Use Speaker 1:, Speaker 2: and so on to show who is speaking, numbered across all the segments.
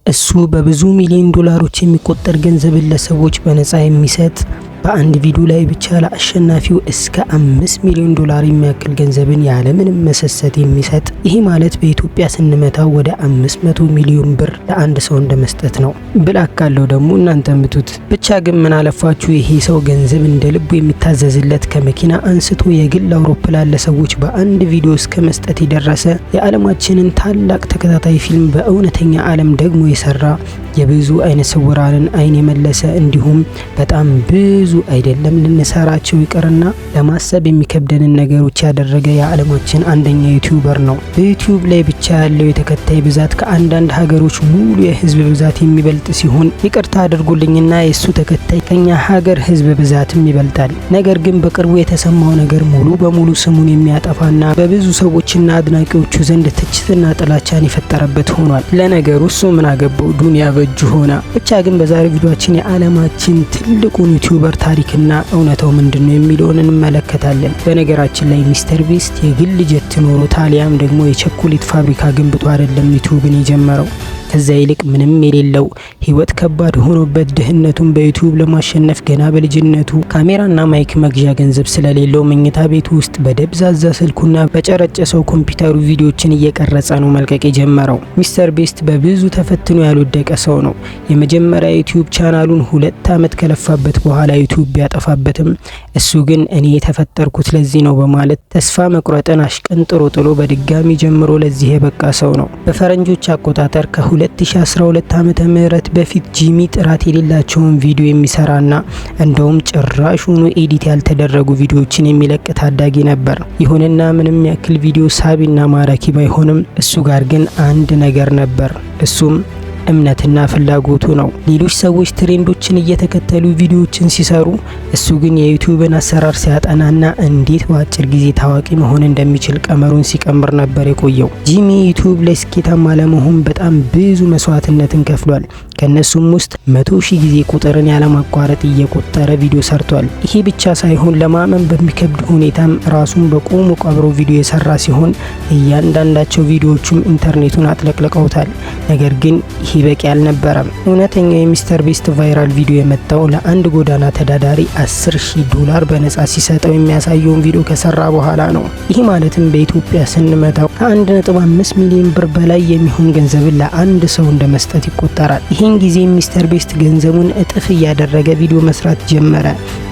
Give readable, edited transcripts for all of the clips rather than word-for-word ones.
Speaker 1: እሱ በብዙ ሚሊዮን ዶላሮች የሚቆጠር ገንዘብን ለሰዎች በነፃ የሚሰጥ፣ በአንድ ቪዲዮ ላይ ብቻ ለአሸናፊው እስከ 5 ሚሊዮን ዶላር የሚያክል ገንዘብን ያለምንም መሰሰት የሚሰጥ፣ ይሄ ማለት በኢትዮጵያ ስንመታው ወደ 500 ሚሊዮን ብር ለአንድ ሰው እንደ መስጠት ነው። ብላክ ካለው ደግሞ እናንተ ምቱት። ብቻ ግን ምን አለፋችሁ ይሄ ሰው ገንዘብ እንደ ልቡ የሚታዘዝለት፣ ከመኪና አንስቶ የግል አውሮፕላን ለሰዎች በአንድ ቪዲዮ እስከ መስጠት የደረሰ፣ የዓለማችንን ታላቅ ተከታታይ ፊልም በእውነተኛ ዓለም ደግሞ የሰራ፣ የብዙ አይነ ስውራንን አይን የመለሰ፣ እንዲሁም በጣም ብዙ አይደለም ልንሰራቸው ይቅርና ለማሰብ የሚከብደንን ነገሮች ያደረገ የዓለማችን አንደኛ YouTuber ነው። በ YouTube ላይ ብቻ ያለው የተከታይ ብዛት ከአንዳንድ ሀገሮች ሙሉ የህዝብ ብዛት የሚበልጥ ሲሆን፣ ይቅርታ አድርጉልኝና የእሱ ተከታይ ከኛ ሀገር ህዝብ ብዛትም ይበልጣል። ነገር ግን በቅርቡ የተሰማው ነገር ሙሉ በሙሉ ስሙን የሚያጠፋና በብዙ ሰዎችና አድናቂዎቹ ዘንድ ትችትና ጥላቻን የፈጠረበት ሆኗል። ለነገሩ እሱ ምን አገባው፣ ዱንያ በእጁ ሆና። ብቻ ግን በዛሬው ቪዲዮአችን የዓለማችን ትልቁን YouTuber ታሪክና እውነታው ምንድን ነው የሚለውን እንመለከታለን። በነገራችን ላይ ሚስተር ቢስት የግል ጀት ኖሮት አሊያም ደግሞ የቸኮሌት ፋብሪካ ገንብቶ አይደለም YouTube ን የጀመረው። ከዛ ይልቅ ምንም የሌለው፣ ህይወት ከባድ ሆኖበት፣ ድህነቱን በ YouTube ለማሸነፍ ገና በልጅነቱ ካሜራና mic መግዣ ገንዘብ ስለሌለው መኝታ ቤቱ ውስጥ በደብዛዛ ስልኩና በጨረጨሰው ኮምፒውተሩ ቪዲዮችን እየቀረጸ ነው መልቀቅ የጀመረው። ሚስተር ቢስት በብዙ ተፈትኖ ያልወደቀ ሰው ነው። የመጀመሪያ YouTube ቻናሉን 2 ዓመት ከለፋበት በኋላ YouTube ቢያጠፋበትም እሱ ግን እኔ የተፈጠርኩት ለዚህ ነው በማለት ተስፋ መቁረጥን አሽቀንጥሮ ጥሎ በድጋሚ ጀምሮ ለዚህ የበቃ ሰው ነው። በፈረንጆች አቆጣጠር ከ2012 ዓመተ ምህረት በፊት ጂሚ ጥራት የሌላቸውን ቪዲዮ የሚሰራና እንደውም ጭራሹኑ edit ያልተደረጉ ቪዲዮዎችን የሚለቅ ታዳጊ ነበር። ይሁንና ምንም ያክል ቪዲዮ ሳቢና ማራኪ ባይሆንም እሱ ጋር ግን አንድ ነገር ነበር። እሱም እምነትና ፍላጎቱ ነው። ሌሎች ሰዎች trend ኦችን እየተከተሉ ቪዲዮዎችን ሲሰሩ፣ እሱ ግን የ YouTube ን አሰራር ሲያጠናና እንዴት በአጭር ጊዜ ታዋቂ መሆን እንደሚችል ቀመሩን ሲቀምር ነበር የቆየው። ጂሚ YouTube ላይ ስኬታማ ለመሆን በጣም ብዙ መስዋዕትነትን ከፍሏል። ከእነሱም ውስጥ 100,000 ጊዜ ቁጥርን ያለማቋረጥ እየቆጠረ ቪዲዮ ሰርቷል። ይሄ ብቻ ሳይሆን ለማመን በሚከብድ ሁኔታም ራሱን በቁሙ ቀብሮ ቪዲዮ የሰራ ሲሆን እያንዳንዳቸው ቪዲዮዎቹም ኢንተርኔቱን አጥለቅልቀውታል። ነገር ግን ይሄ በቂ አልነበረም። እውነተኛው የሚስተር ቢስት viral ቪዲዮ የመጣው ለአንድ ጎዳና ተዳዳሪ 10 ሺህ ዶላር በነጻ ሲሰጠው የሚያሳየውን ቪዲዮ ከሰራ በኋላ ነው። ይህ ማለትም በኢትዮጵያ ስንመታው ከ1.5 ሚሊዮን ብር በላይ የሚሆን ገንዘብን ለአንድ ሰው እንደ መስጠት ይቆጠራል። ይህን ጊዜ ሚስተር ቢስት ገንዘቡን እጥፍ እያደረገ ቪዲዮ መስራት ጀመረ።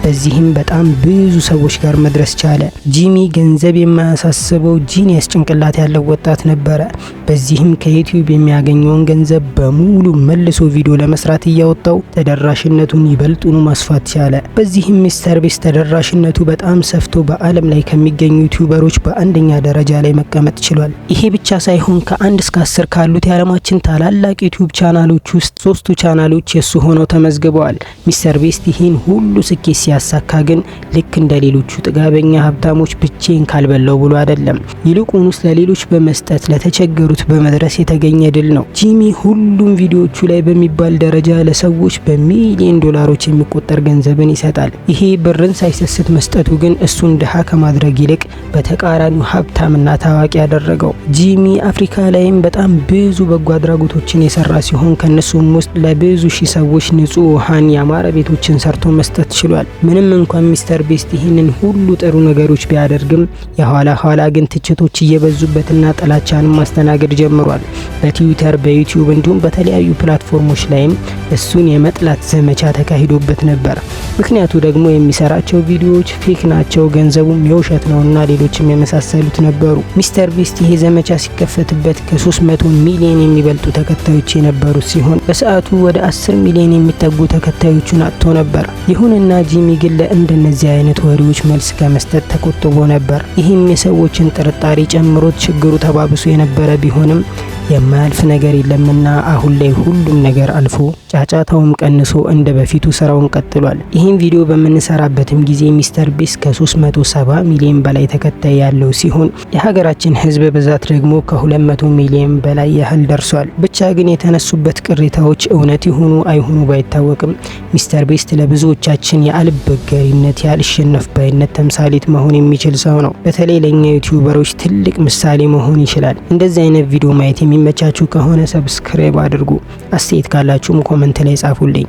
Speaker 1: በዚህም በጣም ብዙ ሰዎች ጋር መድረስ ቻለ። ጂሚ ገንዘብ የማያሳስበው genius ጭንቅላት ያለው ወጣት ነበረ። በዚህም ከ YouTube የሚያገኘውን ገንዘብ በሙሉ መልሶ ቪዲዮ ለመስራት እያወጣው ተደራሽነቱን ይበልጡኑ ማስፋት ቻለ። በዚህም ሚስተር ቢስት ተደራሽነቱ በጣም ሰፍቶ በዓለም ላይ ከሚገኙ YouTuber ኦች በአንደኛ ደረጃ ላይ መቀመጥ ችሏል። ይሄ ብቻ ሳይሆን ከ1 እስከ 10 ካሉት የዓለማችን ታላላቅ YouTube ቻናሎች ውስጥ ሶስቱ ቻናሎች የሱ ሆነው ተመዝግበዋል። ሚስተር ቢስት ይህን ሁሉ ስኬት ሲያሳካ ግን ልክ እንደ ሌሎቹ ጥጋበኛ ሀብታሞች ብቻዬን ካልበላው ብሎ አይደለም። ይልቁንስ ለሌሎች በመስጠት፣ ለተቸገሩት በመድረስ የተገኘ ድል ነው። ጂሚ ሁሉም ቪዲዮዎቹ ላይ በሚባል ደረጃ ለሰዎች በሚሊዮን ዶላሮች የሚቆጠር ገንዘብን ይሰጣል። ይሄ ብርን ሳይሰስት መስጠቱ ግን እሱን ድሃ ከማድረግ ይልቅ በተቃራኒው ሀብታምና ታዋቂ ያደረገው። ጂሚ አፍሪካ ላይም በጣም ብዙ በጎ አድራጎቶችን የሰራ ሲሆን ከእነሱም ውስጥ ለብዙ ሺህ ሰዎች ንጹህ ውሃን፣ ያማረ ቤቶችን ሰርቶ መስጠት ችሏል። ምንም እንኳን ሚስተር ቢስት ይህንን ሁሉ ጥሩ ነገሮች ቢያደርግም የኋላ ኋላ ግን ትችቶች እየበዙበትና ጥላቻንም ማስተናገድ ጀምሯል። በ Twitter፣ በ YouTube እንዲሁም በተለያዩ platform ኦች ላይም እሱን የመጥላት ዘመቻ ተካሂዶበት ነበር። ምክንያቱ ደግሞ የሚሰራቸው ቪዲዮዎች fake ናቸው፣ ገንዘቡም የውሸት ነው እና ሌሎችም የመሳሰሉት ነበሩ። ሚስተር ቢስት ይሄ ዘመቻ ሲከፈትበት ከ300 ሚሊዮን የሚበልጡ ተከታዮች የነበሩት ሲሆን በሰዓቱ ወደ 10 ሚሊዮን የሚጠጉ ተከታዮቹን አጥቶ ነበር። ይሁንና ጂሚ ግን ለእንደነዚህ አይነት ወሬዎች መልስ ከመስጠት ተቆጥቦ ነበር። ይህም የሰዎችን ጥርጣሬ ጨምሮት ችግሩ ተባብሶ የነበረ ቢሆንም የማያልፍ ነገር የለምና አሁን ላይ ሁሉም ነገር አልፎ ጫጫታው ጫጫታውም ቀንሶ እንደ በፊቱ ስራውን ቀጥሏል። ይህን ቪዲዮ በምንሰራበትም ጊዜ ሚስተር ቢስት ከ370 ሚሊዮን በላይ ተከታይ ያለው ሲሆን የሀገራችን ህዝብ ብዛት ደግሞ ከ200 ሚሊዮን በላይ ያህል ደርሷል። ብቻ ግን የተነሱበት ቅሬታዎች እውነት ይሁኑ አይሁኑ ባይታወቅም ሚስተር ቢስት ለብዙዎቻችን የአልበገሪነት፣ የአልሸነፍ ባይነት ተምሳሌት መሆን የሚችል ሰው ነው። በተለይ ለእኛ ዩቲዩበሮች ትልቅ ምሳሌ መሆን ይችላል። እንደዚህ አይነት ቪዲዮ ማየት የሚመቻችሁ ከሆነ subscribe አድርጉ። አስተያየት ካላችሁም comment ላይ ጻፉልኝ።